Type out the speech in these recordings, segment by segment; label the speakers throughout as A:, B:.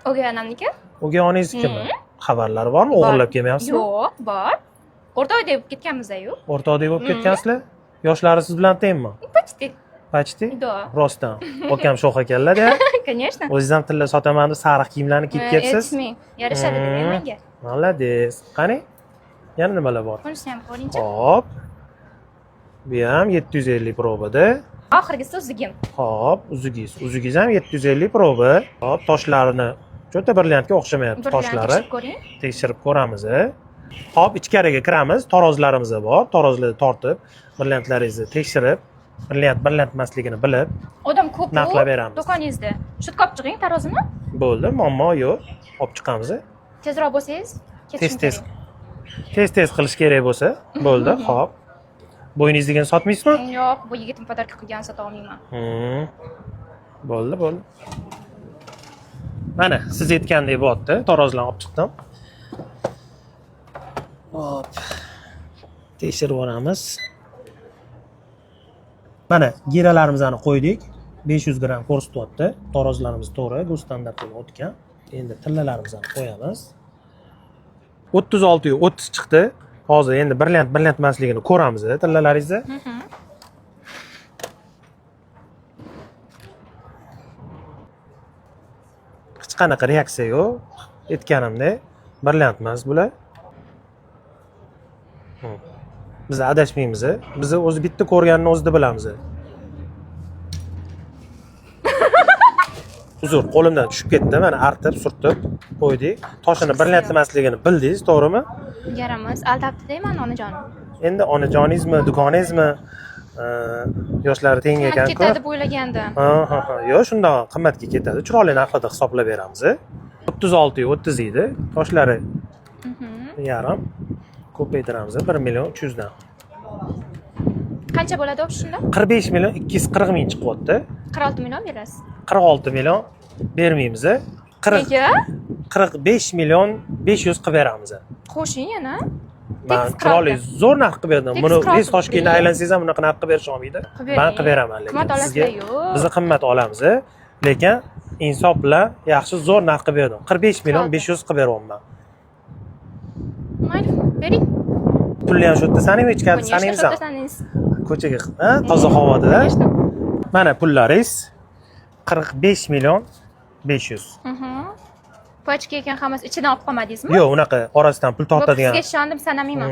A: O'gay onamniki?
B: O'gay onangiznikimi? Xabarlari bormi? O'g'irlab kelmayapsizmi?
A: Yo'q, bor. O'rtoqdek bo'lib ketganmiz-ku.
B: O'rtoqdek bo'lib ketgansizlar? Yoshlari siz bilan tengmi?
A: Почти.
B: Почти?
A: Да.
B: Rostdan. Okam sho'x ekanlar-da.
A: Конечно.
B: O'zingiz ham tilla sotaman deb sariq kiyimlarni kiyib kelibsiz.
A: Aytmang. Yarashadi menga.
B: Молодец. Qani? Yana nimalar bor?
A: Bunisini ham ko'ringchi.
B: Hop. Bu ham 750 probada.
A: Oxirgisi uzugim.
B: Hop, uzugingiz. Uzugingiz ham 750 proba. Hop, toshlarini cho'ta brilliantga o'xshamayapti toshlari.
A: Tekshirib ko'ring.
B: Tekshirib ko'ramiz. Hop, ichkariga kiramiz. Tarozlarimiz bor. Tarozlarni tortib, brilliantlaringizni tekshirib, brilliant brilliant emasligini bilib,
A: Odam ko'p.
B: Narxlab beramiz.
A: Do'koningizda. Shu olib chiqing tarozini.
B: Bo'ldi, muammo yo'q. Olib chiqamiz.
A: Tezroq bo'lsangiz, ketishim
B: Tez tez.
A: kerak.
B: Tez tez qilish kerak bo'lsa, bo'ldi. Hop. Bo'yningizdigini sotmaysizmi?
A: Yo'q, bu yigitim подарка qilgan, sota olmayman.
B: Bo'ldi, bo'ldi. Mana siz aytgandek bo'lyapti. Tarozlarni olib chiqdim. Hop. Tekshirib olamiz. Mana giralarimizni qo'ydik. 500 gramm ko'rsatyapti. Tarozlarimiz to'g'ri, standartdan o'tgan. Endi tillalarimizni qo'yamiz. 36 30 chiqdi. Hozir endi brilliant brilliant emasligini ko'ramiz tillalaringizni. Hech qanaqa reaksiya yo'q. Aytganimdek, brilliant emas bular. Biz adashmaymiz. Biz o'zi bitta ko'rganini o'zida bilamiz. Uzr, qo'limdan tushib ketdi. Mana artib, surtib qo'ydik. Toshini brilliant emasligini bildingiz, to'g'rimi?
A: Yaramiz. Aldabdi-da mani onajonim.
B: Endi onajoningizmi, dugonangizmi, yoshlari teng
A: Qimmat
B: ekan-ku.
A: ketadi deb o'ylagandim.
B: Ha. Yo'q, shundoq qimmatga ketadi. Chiroyli narxlarda hisoblab beramiz. 36 30 edi. Toshlari yarim ko'paytiramiz 1 million 300 dan.
A: Qancha bo'ladi o'sha shunda?
B: 45 million 240 ming chiqyapti.
A: 46 million berasiz.
B: 46 million bermaymiz. 40
A: Nega?
B: 45 million 500 qilib beramiz.
A: Qo'shing yana.
B: Man
A: Tekis
B: chiroyli
A: 46.
B: zo'r narx qilib berdim.
A: Tekis
B: Buni
A: 46
B: Biz Toshkentda
A: bering.
B: aylansangiz ham bunaqa narx qilib berisha olmaydi.
A: Qilib bering.
B: Man qilib beraman lekin.
A: Qimmat
B: Sizga
A: olasizlar-yu.
B: biz qimmat olamiz, lekin insof bilan yaxshi zo'r narx qilib berdim. 45 million 500 qilib beryapman.
A: Mayli, bering.
B: Pulni ham shu yerda sanaymi, ichkarida
A: Конечно,
B: sanaymiz
A: shu
B: ham?
A: yerda sanaysiz.
B: Ko'chaga, ha, toza havoda.
A: Конечно.
B: Mana pullaringiz 45 million 500.
A: Pachka ekan hammasi, ichidan olib qolmadingizmi?
B: Yo'q, unaqa orasidan pul
A: Bo'pti,
B: tortadigan
A: sizga ishondim, sanamayman.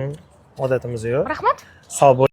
B: Odatimiz yo'q.
A: Rahmat.
B: Sog' bo'ling.